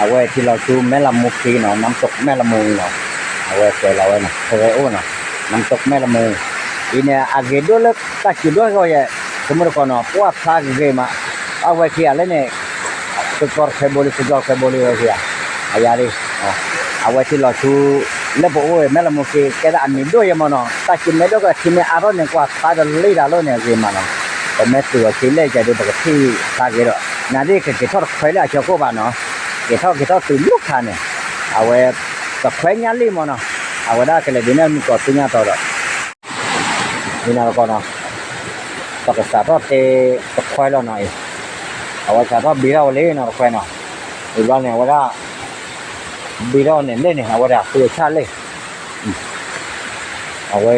အဝဲထံလီၤဆူမဲၢ်လးမူခံနီၤ, နမ်တုးမဲၢ်လးမူနီၤ, အဝဲကဲလီၤဝဲနီၤ, ဖဲဝဲအိၣ်နီၤ, နမ်တုးမဲၢ်လးမူ, အံၤန့ၣ် အဂ့ၤဒိၣ်လၢတၢ်စူၤဒိၣ်ဂီၢ်ယဲၢ်, ဆိကမိၣ်တကီးနီၤ, ပှၢ်ဖျါဂ့ၤမး, အဝဲခံဂၤလၢန့ၣ် သုးကီၢ်တခွဲဘိလံ, သုးကီၢ်တခွဲဘိလံဝဲခံဂၤ, အယၤလံ, အဝဲထံလီၤဆူ လၢပအိၣ်ဝဲမဲၢ်လးမူခံ ကဲဒၣ်အမံၤဒိၣ်ယဲၢ်မးနီၤ, တၢ်စူၤမ့ၢ်ဒိၣ်ကထံမ့ၢ်အါထီၣ်န့ၣ် ကွၢ်ဖျါတလံတၢ်လီၢ်န့ၣ် အဂ့ၤမးနီၤ, ပမ့ၢ်တုၤအီၤဆံးလဲၣ်ကဲဒုး ပကထံၣ်ဖျါဂ့ၤဒီး, နၤဒ်ကက့ၤထီၣ်တခွဲလၢအဆၢခိၣ်ဘၣ်နီၤ, က့ၤထီၣ်က့ၤထီၣ်တုၤလၢခါန့ၣ်, အဝဲ တခွဲညၣ်လံၣ်မးနီၤ, အဝဲဒၣ်ကလဲၤဒုးနဲၣ်မုၢ်ကီၤသ့ၣ်ညါတီၤဒီး မ့ၢ်နီၤတကီးနီၤ, ပကစးထီၣ်တဲတခွဲလီၤနီၤအံၤ, အဝဲစးထီၣ်ဘံထီၣ်ဝဲလံနီၤတခွဲနီၤ, အံၤဘျီန့ၣ် အဝဲဒၣ် ဘံထီၣ်န့ၣ်လံန့ၣ် အဝဲဒၣ်ဃုအဆၣ်လံ, အဝဲ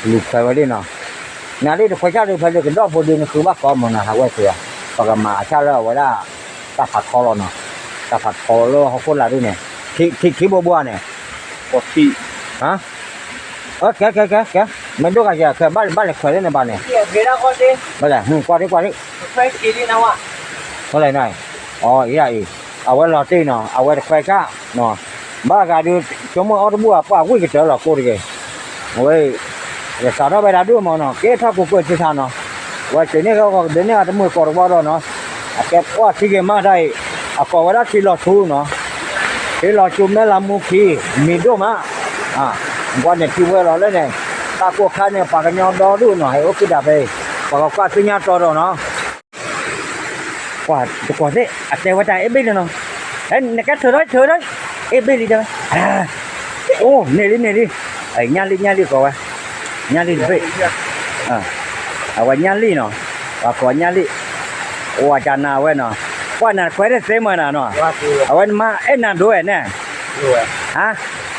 လူၤခွဲဝဲလံနီၤ, နၤလံတခွဲဆၣ်ဒုးဖဲလၢကဒီၣ်ဖိဒုးနဃုဘၣ်ကီမးနီၤ အဝဲသ့ၣ်, ပကမၤအဆၣ်လၢအဝဲဒၣ် တၢ်ဖးထီလီၤနီၤ, တၢ်ဖးထီလၢဟီၣ်ခိၣ်လာ်ဒ်န့ၣ်, ခံဘိဘှါန့ၣ်, ကဲ ကဲ ကဲ ကဲ, မ့ၢ်ဒိၣ်ဂၤယဲၢ် ခဲဘၣ်လဲၤခွဲးလၢန့ၣ်ဘၣ်န့ၣ်, ဘၣ်လဲၤ ကွၢ်ဒံကွၢ်ဒံ, ဘၣ်လဲၤနီၤ, အီၤ အံၤဒၣ်အံၤ, အဝဲလီၤတ့ၢ်နီၤ အဝဲတခွဲးဆၣ်နီၤ, ဘၣ်ဂၤဒုး ဆိကမိၣ်အီၣ်တဘူၣ် အပှၢ်ဝံၣ်ကတၢၢ်လီၤကိးတဂ့ၤ, အဝဲ ယစးထီၣ်ဝဲဒၣ်ဒိၣ်မးနီၤ ကဲထီၣ်ကိးကွဲးထံဆါနီၤ, အဝဲက့ၤန့ၢ်ကီၢ်ကဒုးန့ၢ်အတမုာ်ကီးတဝီဒီးနီၤ, အကဲကွၢ်ထံဂ့ၤမးတၢ်အံၤ, အကိးဝဲဒၣ်ထံလီၤဆူနီၤ, ထံလီၤဆူမဲၢ်လးမူခံ, မံၤဒိၣ်မး, ကွၢ်န့ၣ်ထံဝဲလီၤလၢန့ၣ်, တၢ်ကိၢ်ခါန့ၣ် ပှၤကညီဒီဒူၣ်နီၤ ဟဲအိၣ်ကံၣ်ဒၣ်ဖဲအံၤ, ပှၤကကွၢ်သ့ၣ်ညါတီၤဒီးနီၤ ကွၢ်တကိးသ့ၣ် အတဲဝဲတၢ်အ့ၣ်ဘ့ၣ်လံနီၤ, နကဲထုးထီၣ်ထုးထီၣ်, အ့ၣ်ဘ့ၣ်လံတဲဝဲ, အိၣ် န့ၢ်လံန့ၢ်လံ, ညၣ်လံၣ်ညၣ်လံၣ်ကိးဝဲ, ညၣ်လံၣ်တဘ့ၣ်, အဝဲညၣ်လံၣ်နီၤ, ပှၤကိးညၣ်လံၣ်, အိၣ်ဝဲကနၣ်ဝဲနီၤ, ကွၢ်နၤခွဲးတသ့မးနၤနီၤ, အဝဲနမါအဲၣ်နၤဒိဝဲန့ၣ်, ဟါ,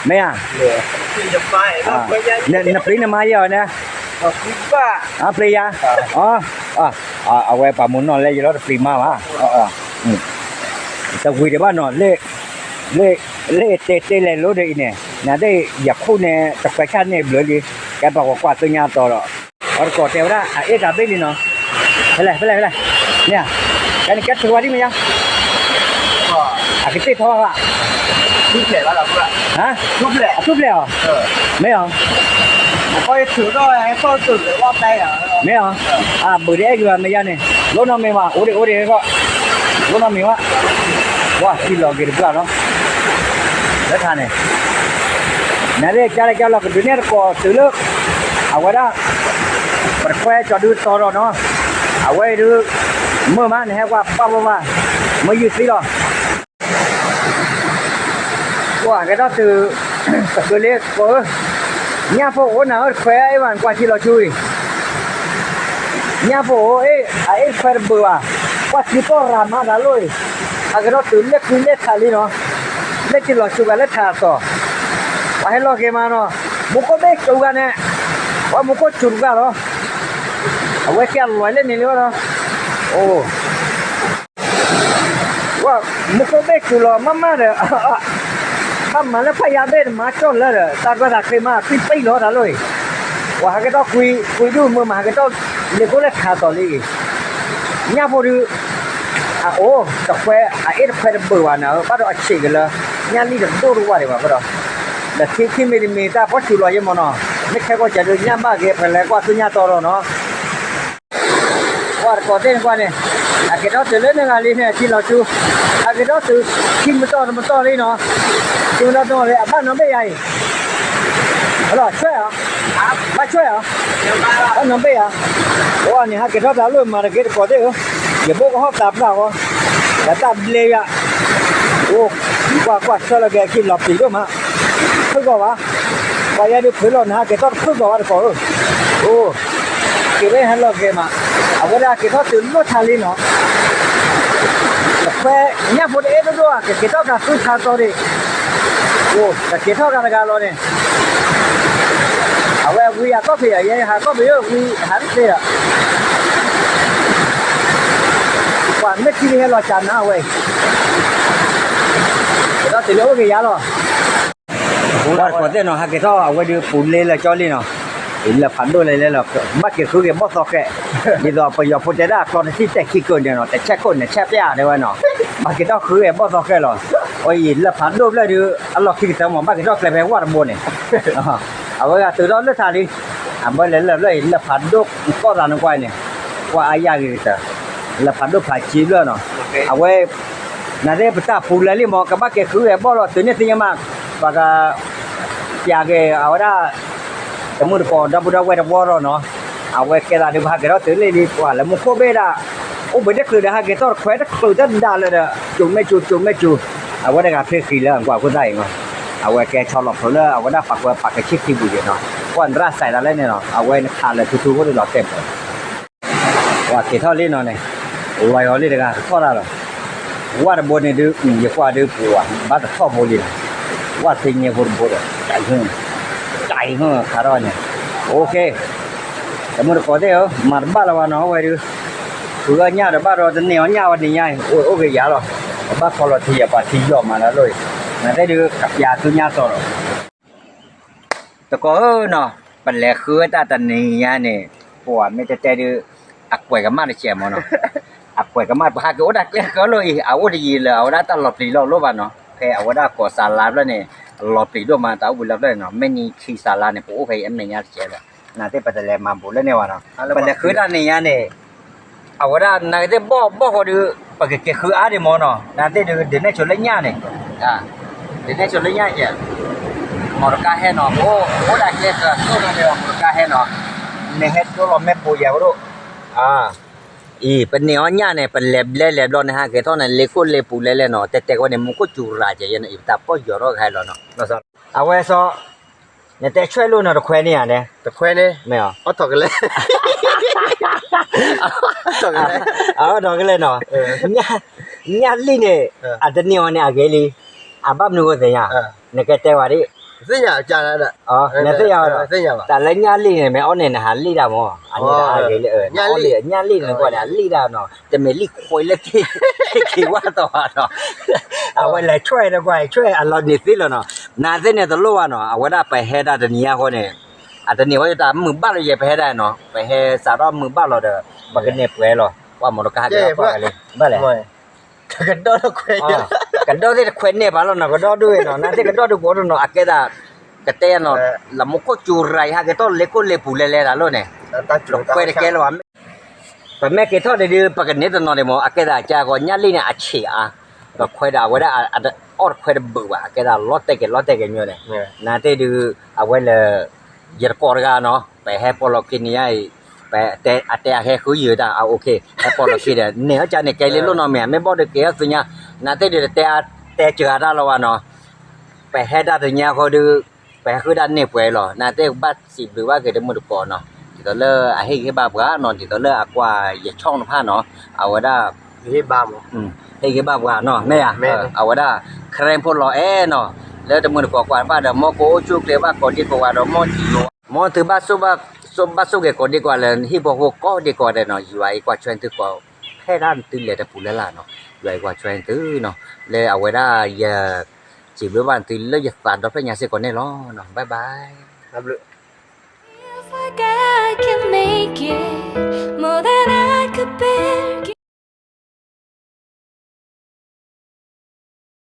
မ့ၢ်ဧါ, နပျံၤနမါယဲၢ်အီၤန့ၣ်, ပျံၤယၤ, အဝဲပှၤမူနီၢ်လဲယလီၤတပျံၤမါဘၣ်, တဝံၤဒံးဘၣ်နီၤ, လၢတဲတဲလဲၤလိၤဒီးအံၤန့ၣ် နၤသ့ၣ်ယခိၣ်န့ၣ် တခွဲးဆၣ်န့ၢ်ဘျုးလံ, ကဲပှၤကကွၢ်သ့ၣ်ညါတီၤဒီး, အတကိးတဲဝဲဒၣ် အအ့ၣ်တၢ်ဘ့ၣ်လံနီၤ, ဖဲလဲၣ် ဖဲလဲၣ် ဖဲလဲၣ်, မ့ၢ်ဧါ, ကဲနကဲထုးဝဲဒ်မ့ၢ်ယါ, အကတ့ၢ်ထီၣ်ဘၣ်, အထူၣ်ဖျဲးအီၤ, မ့ၢ်ဧါ, မ့ၢ်ဧါ, အဘုးတအဲၣ်က့ၤဘၣ်မ့ၢ်ယါန့ၣ်, လိၣ်နီၢ်မ့ၢ်ဘၣ် အိၣ်ဒံးအိၣ်ဒံး, လိၣ်နီၢ်မ့ၢ်ဘၣ်, ဝါထံလီၤက့ၤတပှၢ်နီၤ, လၢထါန့ၣ်, နၤသ့ၣ်ကါလၢကါလီၤကဒုးနဲၣ်တကိးတုၤလၢ အဝဲဒၣ် ပတခွဲးကၠီၤဒုးတီၤဒီးနီၤ, အဝဲအံၤဒုး မုာ်မး နဟဲကွၢ်ပှၢ်ပှၢ်ပှၢ်, မ့ၢ်ယုၢ်သံလီၤ, ကွၢ်ကဲထီၣ်တုၤ တချုးလ့ကိးဧၢ, ညၣ်ဖိအိၣ်နၤဧၢ တခွဲးအ့ၣ်ဘၣ်နကွၢ်ထံလီၤဆူအံၤ, ညၣ်ဖိအိၣ်အ့ၣ် အအ့ၣ်တခွဲးတဘုးဘၣ်, ကွၢ်ထံပီၢ်ရၤမးတၢ်လိၣ်အံၤ, ဟးကဲထီၣ်တုၤလၢကွံလၢထးလံနီၤ, လၢထံလီၤဆူဂၤလၢထးအသီၣ်, ပှၤဟဲလီၤက့ၤမးနီၤ, မူခိၣ်ဘ့ၣ်စူၤဂၤန့ၣ်, ပှၤမူခိၣ်စူၤတဂၤလီၤ, အဝဲကဲအလွဲလၢန့ၣ်လံဘၣ်နီၤ, အိၣ် မူခိၣ်ဘ့ၣ်စူၤလီၤမးမးဒီး, ဘၣ်မၤလၢဖးယါဘ့ၣ်တမၤကၠီၣ်လၢဒီး တၢ်ဒွဲၣ်သးချ့မး ပံၣ်ပံၣ်လီၤတၢ်လိၣ်အံၤ, ပှၤဟးကဲထီၣ်ကွံ ကွံဒူၣ်မုာ်မး ဟးကဲထီၣ်လ့ၤကိၣ်လၢထးအသီၣ်လံအံၤ, ညၣ်ဖိဒုး အအိၣ်တခွဲး အအ့ၣ်တခွဲးတဘုးဘၣ်နၤဧၢ, ဘၣ်ဒီးအဆံးက့ၤလၢ ညၣ်လံၣ်တဒိၣ်တဝၢ်ဒံးဘၣ်ဃိဒီး, ဒီးထံခံမံၤတမံၤ တၢ်ပီၣ်စူၤလီၤယဲၢ်မးနီၤ, မ့ၢ်ခဲကိးကဲဒုးညၣ်ဘၣ်က့ၤ ပလဲၤကွၢ်သ့ၣ်ညါတီၤဒီးနီၤ ကွၢ်တကိးသ့ၣ်နကွၢ်န့ၣ်, အကဲထီၣ်တုၤလၢနဂၤလံန့ၣ် အထံလီၤဆူ, အကဲထီၣ်တုၤ ထံမတီၢ်တမတီၢ်လံနီၤ, ထံမတီၢ်တမတီၢ်လံ အဘၣ်နီၤဘ့ၣ်ယၤအံၤ, အလီၤဆွဲၣ်အီၤ, ဘၣ်ဆွဲၣ်အီၤ, ဘၣ်နီၤဘ့ၣ်ယၤ, အဝဲန့ၣ် ဟးကဲထီၣ်တၢ်လိၣ်မၤတဂ့ၤတကိးသ့ၣ်ဧၢ, ယဘိကဟီၣ်သးပှၢ်ဃီ, ဒီးတၢ်ဘျဲယၤ, အိၣ်, ကွၢ်ကွၢ်ဆၢလီၤက့ၤအခံလီၤပျံၤဒိၣ်မး, ဖုၣ်ဂီၢ်ဘၣ်, ပှၤယဲဒုးဖုးလီၤနၤ ဟးကဲထီၣ်တဖုၣ်ဂီၢ်ဘၣ်တကိးဧၢ, အိၣ် က့ၤဝဲဟဲလီၤက့ၤမး, အဝဲဒၣ်က့ၤထီၣ်တုၤလီၢ်ထးလံနီၤ, တခွဲး ညၣ်ဖိတအဲၣ်ဒိၣ်ဒိၣ်ဧါ, ကက့ၤထီၣ်ကးသူထးသီဒံး, အိၣ် ကက့ၤထီၣ်ကးတဂၤလီၤန့ၣ်, အဝဲဝံအကီၢ်ဖံးယဲဟးကီၢ်ဖံးယဲဝံဟးတသ့ဒီး, ပှၤမ့ၢ်ထံလံဟဲလီၤစှၤနၤဝဲအံၤ, ကဒီးတုၤလၢအိၣ်က့ၤယၤလီၤ ပှၤတကိးသ့ၣ်နီၤ ဟးက့ၤထီၣ်အဝဲဒုးပူၤလ့လၢကၠီလံနီၤ, လၢဖးဒိၣ်လဲၤလဲၤလီၤ ဘၣ်က့ၤဃုက့ၤဘီၣ်သီဃဲး, ဒ်သိးပယီၤဖိတဲဒၣ်ကျီတထံၣ်တဲာ်ခံကၢၢ်န့ၣ်နီၤ တဆဲးခိၣ်န့ၣ်ဆဲးပျၢ်တဲဝဲနီၤ, ဘၣ်က့ၤထီၣ်ဃုအဲၣ်ဘီၣ်သီဃဲလီၤ. အအံၤ လၢၢ်ဖးဒိၣ်ဖျၢၣ်ဒုး အလီၢ်ခံကတၢၢ်မး ဘၣ်က့ၤထီၣ်ကျဲဖဲဝၣ်တဘိန့ၣ်, အဝဲဂၤတုၤထီၣ်လၢထးလံ, အဘၢလဲၤလၢၢ်ဖျၢၣ်အံၤ လၢၢ်ဖးဒိၣ်ကီၢ်သးနကွၢ်န့ၣ်, ကွၢ်အါယၤဂ့ၤကတၢၢ်, လၢၢ်ဖးဒိၣ်ဖးကံဖျၢၣ်နီၤ, အဝဲ နာ်သ့ၣ်ပတၢ်ပူၤလၢာ်လံမး ကဘၣ်က့ၤဃုအဲၣ်ဘီၣ်လီၤ တုၤန့ၣ်သ့ၣ်ညါမး, ပှၤက ပျးက့ၤအဝဲဒၣ် တမုၢ်တကိး ဒီပုၢ်ဒီဝဲၢ်တဝီဒီးနီၤ, အဝဲကဲသးဒုး ပဟးက့ၤထီၣ်တုၤလံလံ ပှၤလၢမူခိၣ်ဘ့ၣ်ဒၣ်, အိၣ်ဘှံးတချုးဒီး ဟးက့ၤထီၣ်တခွဲတချုးတဒါလၢဒီး ကၠိၤမဲာ်ကၠိၤ ကၠိၤမဲာ်ကၠိၤ, အဝဲတဂၤဖဲဃံလၢကွၢ်ခိၣ်သၣ်အံၤနီၤ, အဝဲကဲဆီလီၤဖျိလၢအဝဲဒၣ်ပာ်ကွဲပာ်ကဆံခံပူၤယဲနီၤ, ကွၢ်နရၣ်စဲးဒၣ်လဲၣ်န့ၣ်နီၤ, အဝဲနခးလၢထူထူဖိဒ်လီၤတဲာ်ပှၤ ပှၤက့ၤထီၣ်လံနီၤန့ၣ်, ဝၤအီၤလံတဂၤကထီၣ်တၢ်လီၤ, ဝၣ်တဘိန့ၣ်ဒုး ယကွၢ်ဒုးပှၤဘၣ်တထီၣ်ဖိလံနီၤ, ဝၣ်သ့ၣ်ညါဖိတဘိဒီး တၢ်အံၤဟုၣ်, တၢ်အံၤဟုၣ်ခးထီၣ်န့ၣ်, အိၣ်ခ့, တမုၢ်တကိးသ့ၣ်ဧၢ, မၤတဘၣ်လၢၤဘၣ်နီၤ အဝဲဒုး, ဃုအီၣ်ညၣ်ဒီးဘၣ်ဒီး တန့ၢ်အီၣ်ညၣ်ဝဲန့ၣ်ညါအံၤ အိၣ်ဂ့ၤယၤလီၤ, ပဘၣ်ဖီလီၤထံယဲ ပှၤထံယီၢ်မးလၢအလိၣ်အံၤ, နာ်သ့ၣ်ဒုး ကပျးသူညါတီၤလီၤ တကိးဧၢနီၤ, ပလဲၤဃုဝဲတၢ်တနံၤညါန့ၣ်, ပှၤမ့ၢ်တဲတဲဒုး, အကွဲးကမၣ်တစဲးမးနီၤ, အကွဲးကမၣ် ပဟးက့ၤအိၣ်ဒၣ်ကျဲဃၢလိၣ်အံၤ အအိၣ်တယံၤလၢၤ အဝဲဒၣ်တၢ်လီၤပျံၤလီၤလိၣ်ဘၣ်နီၤ, ဖဲအဝဲဒၣ်ကိးစးလါဖျၢၣ်န့ၣ်, လီၤပျံၤဒိၣ်မး တၢ်အိၣ်ဘှံးလီၤဖျၢၣ်န့ၣ်နီၤ, မ့ၢ်နံၤခံစးလါန့ၣ် ပအိၣ်ဖဲအံၤအမဲာ်ညါတစဲးလီၤ, နာ်သ့ၣ်ပတလဲၤမၤဘူးလၢန့ၣ်ဘၣ်နီၤ, ပလဲၤဃုတၢ်နံၤညါန့ၣ် အဝဲဒၣ်နာ်က့သ့ၣ်ဘီၣ်ဘီၣ်ဃီဒုး, ပကက့ၤဃုအါဒံးမးနီၤ, နာ်သ့ၣ်ဒုး ဒုးနဲၣ်ဆိလၢညၣ်န့ၣ်, ဒုးနဲၣ်ဆိလၢညၣ်ကဲ, မီၢ်တကါဟဲနီၤ, အိၣ်ဒၣ်ကျဲဃၢၤသိၣ်နီၤန့ၣ် မီၢ်တကါဟဲနီၤ, နဟဲဒိလီၤမ့ၢ်ပူၤယဲဖိဒိၣ်, အံၤ ပန့ၢ်အီၣ်ညၣ်န့ၣ် ပလဲၤဘျဲလဲၤဘျီန့ၣ် ဟးက့ၤထီၣ်န့ၣ် လ့ကိၣ်လ့ပူၤလဲလဲနီၤ, တဲတဲဝဲန့ၣ် မူခိၣ်စူၤရၤကဲယဲန့ၣ် အံၤပတၢ်ပီၢ်ယီၤထီၣ်ကဟဲလီၤနီၤ, အဝဲစီ နတဲဆွဲၣ်လိၣ်နီၤ တခွဲန့ၣ်ဧါန့ၣ်, တခွဲန့ၣ်, မ့ၢ်အီၤ, အီၣ်ထီၣ်ကလဲၣ်, အီၣ်ထီၣ်ကလဲၣ်နီၤ, ညၣ်လံၣ်န့ၣ်, အတန့ၢ်အီၤန့ၣ် အဂ့ၤလံ, အဘၣ်မနုၤအဃိသ့ၣ်ညါ, နကတဲဝဲဒၣ်, နသ့ၣ်ညါ, တၢ်လၢညၣ်လံၣ်န့ၣ် မ့ၢ်အီၣ်န့ၣ် နဟးလံၣ်တၢ်မး, အန့ၣ်အဂ့ၤလံ, အီၣ်လံၣ် ညၣ်လံၣ်န့ၣ်ကွၢ်န့ၣ် အလံၣ်တၢ်နီၤ, တမ့ၢ်လံၣ်ခွဲးလၢ ထံခံဝၣ်တီၤဘၣ်နီၤ, အဝဲလဲၤဆွဲၣ်ဒီးကွၢ် ဆွဲၣ်အလီၤန့ၢ်သ့လီၤနီၤ, နာ်သ့ၣ်န့ၣ်တလိၣ်ဘၣ်နီၤ, အဝဲဒၣ်ပဟဲဒၣ်တနံၤညါဃီန့ၣ်, အတန့ၢ်ဝဲတၢ်မုာ်ဘၣ်လၢယဲ ပဟဲဒၣ်နီၤ, ပဟဲစးထီၣ်မုာ်ဘၣ်လီၤဒီး, ပကန့ၢ်ပှဲၤလီၤ, ကွၢ်မီၢ်တကါဟဲက့ၤလီၤကွၢ်ဝဲလံ, ဘၣ်လဲၣ်, ကဒီၣ်တခွဲး, ကဒီၣ်သ့ၣ်တခွဲးန့ၢ်ပာ်လီၤနီၤ, ကဒီၣ်ဒိၣ်နီၤ, နာ်သ့ၣ်ကဒီၣ်ဒိၣ်ကအိၣ်တနီၤ အကဲဒၣ်, ကတဲနီၤ, လၢမူခိၣ်စူၤရၤ ယဟးက့ၤထီၣ်လ့ကိၣ်လ့ပူၤလဲလဲတၢ်လိၣ်န့ၣ်, တခွဲးတကဲလၢၤဘၣ်, ပမ့ၢ်က့ၤထီၣ်န့ၣ်ဒုး ပကန့ၢ်တနီၤဒံးမး, အကဲဒၣ်အကါဂီၤညၣ်လံၣ်န့ၣ် အဆံးအါ, တခွဲးဒီးအဝဲဒၣ်, အီၣ်တခွဲးတဘုးဘၣ်, အကဲဒၣ်လီၤတဲာ်က့ၤလီၤတဲာ်က့ၤညီန့ၣ်, နာ်သ့ၣ်ဒုး, အဝဲလၢ, ယတကိးတဂၤနီၤ, ပဟဲပိာ်လီၤခံန့ၣ်ယါအံၤ, ပတဲအတဲအဟဲဃုယုာ်တၢ် အအိၣ်ခ့, ဟဲပိာ်လီၤခံဒီး န့ၢ်အီၣ်ကါန့ၣ် ကဲလံလိၣ်နီတမံၤ, မ့ၢ်ဘီၣ်ဒုးက့ၤအီၣ်သုညါ, နာ်သ့ၣ်ဒုးတတဲ, တဲစှၤတၢ်လီၤဘၣ်နီၤ, ပဟဲဒၣ်တနံၤညါဃီဒုး, ပဟဲဃုဒၣ်န့ၢ်ပှဲၤလီၤ, နာ်သ့ၣ်ကဘၣ်စံးဘျုးဘၣ်က့ၤတမုၢ်တကိးနီၤ, ဒ်သိးလၢအဟ့ၣ်ဂံၢ်ဟ့ၣ်ဘါပှၤနီၤ, ဒ်သိးလၢအကွၢ်ယဆီၣ်တဖၣ်နီၤ, အဝဲဒၣ်, ဟ့ၣ်ဂံၢ်ဟ့ၣ်ဘါပှၤနီၤ, မ့ၢ်ဧါ, အဝဲဒၣ်, ခရံာ်ဖိလီၤအဲၣ်နီၤ, လၢတမုၢ်တကိးကွၢ်တဖၣ်ဒီး မ်ကအိၣ်ဆူၣ်အိၣ်ချ့ဘၣ်ကိးဒံကိးဂၤဒီး မ်, မ်သုဘၣ်, ဘၣ်ဆိၣ်ဂ့ၤကိးဒံကိးဂၤလၢဟံၣ်ဖိဃီဖိကိးဒံကိးဂၤဒဲးနီၤ, ယွၤအံၤကွၢ်ထွဲသုကိး, ဖဲဒၣ်သုလဲၤတပူၤလၢ်လၢ်နီၤ, ယွၤအံၤကွၢ်ထွဲသုနီၤ, လၢအဝဲဒၣ်ယ, စံးဘျုးဘၣ်သုလၢယသးဒီဖျၢၣ်ညါစ့ၢ်ကီးန့ၣ်လီၤ, bye bye. If I can make it more than I could bear,